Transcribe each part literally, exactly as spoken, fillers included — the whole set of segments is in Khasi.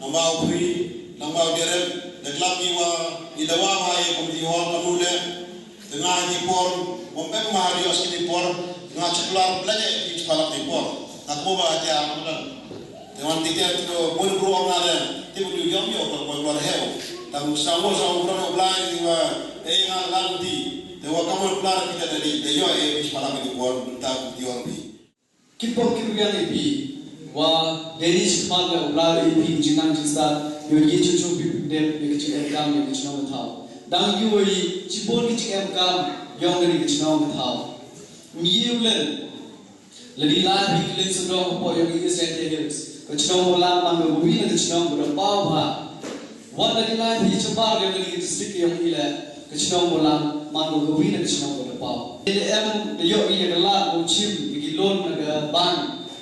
nangba u Phi, nangba u Derek, da khlem ki wa, i dawa ba i community hall ka mu le, da nga ki por, bom bem ma ri os ki por, nga chuklar belanya i ki chipalak ki por. Nga ko ba ja, Te wan ti te to bun bru ong ade, ti bun yu yom yo to bun bru heo. Tang sang wo sang bru no blai ni wa, e nga lan ti. Te wa kamon blai kita tadi, te yo e bis pala mi ko bun ta ku ti ong bi. Ki pok ki ruang e bi. Wa deni sipal le blai e bi jinang jista, yo ye chu chu bi dem ye ki em kam ye ki chnong thaw. Dang yo i chibon ki em kam, yong ni ki chnong thaw. Mi ye ulen. Lani lai phi kylliang sawdong hapoh ïa ka East Jaintia Hills. Ka chnong Mawlam man ka kawi na ka chnong kaba paw bha. Wat lani lai phi shabar ïa kane ka district ïa ngi le ka chnong Mawlam man ka kawi na ka chnong kaba paw. Ïa em da ïoh ïa ka lad ba u shim ïa ki loan na ka bank.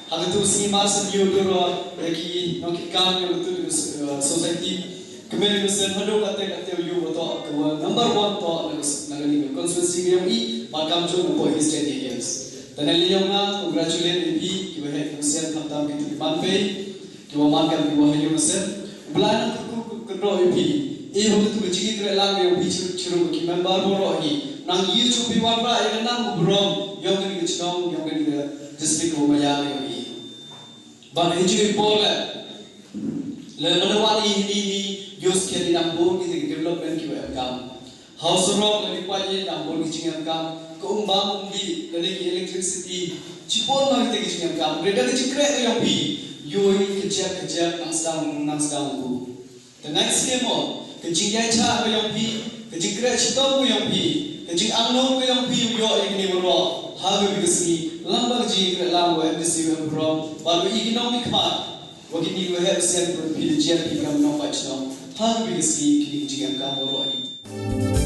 Ha katu ka sngi mar syn ïoh dur ïa ki nongkitkam ïa katu ka, eh, society. Kmen ka sien haduh kate kate u yu ba toh ka wa number one toh na ka, na ka ni ka constituency ka yong i ba kam jong ka East Jaintia Hills. Tane li yong nga congratulate ïa phi ki wa heh ka sien khamtam ki tu ki man pei ki wa man kam ki wa ha yu ka sien. Blai na ku ku ku ro ïa phi. E ba tu ka jingkyrkhu lang ïa phi chiru chiru ki member ba ro hi. Nang ïa chu phi wan ba ïa ka nam ku brom yong ka ni ka chnong yong ka ni ka district ko ma ya ïa phi. Ban hi jingpor le. Le mana wan hi ni ni yus ke ni dang bun ki development ki em kam. House rock le ni kwai ni dang bun ki jing em kam. Ka um bam um di le ni ki electricity. Chipon ma ki jing em kam. Reda ki jingkre ka yong pi. Yoi ki jek ki jek nang sedang nang sedang bu. Ka ngai siem mo, ka jingïaid chah ka yong phi, ka jingkhreh chitom ka yong phi, ka jingangnud ka yong phi u ïoh ïa kine baroh ha kawei ka sngi, lem bad ka jingïakhleh lam wa M D C wa burom bad wa i ki nongmihkhmat wa kine wa heh u sien phi da jied phi kam nongpait shnong ha kawei ka sngi kine ki jingïakam baroh hi.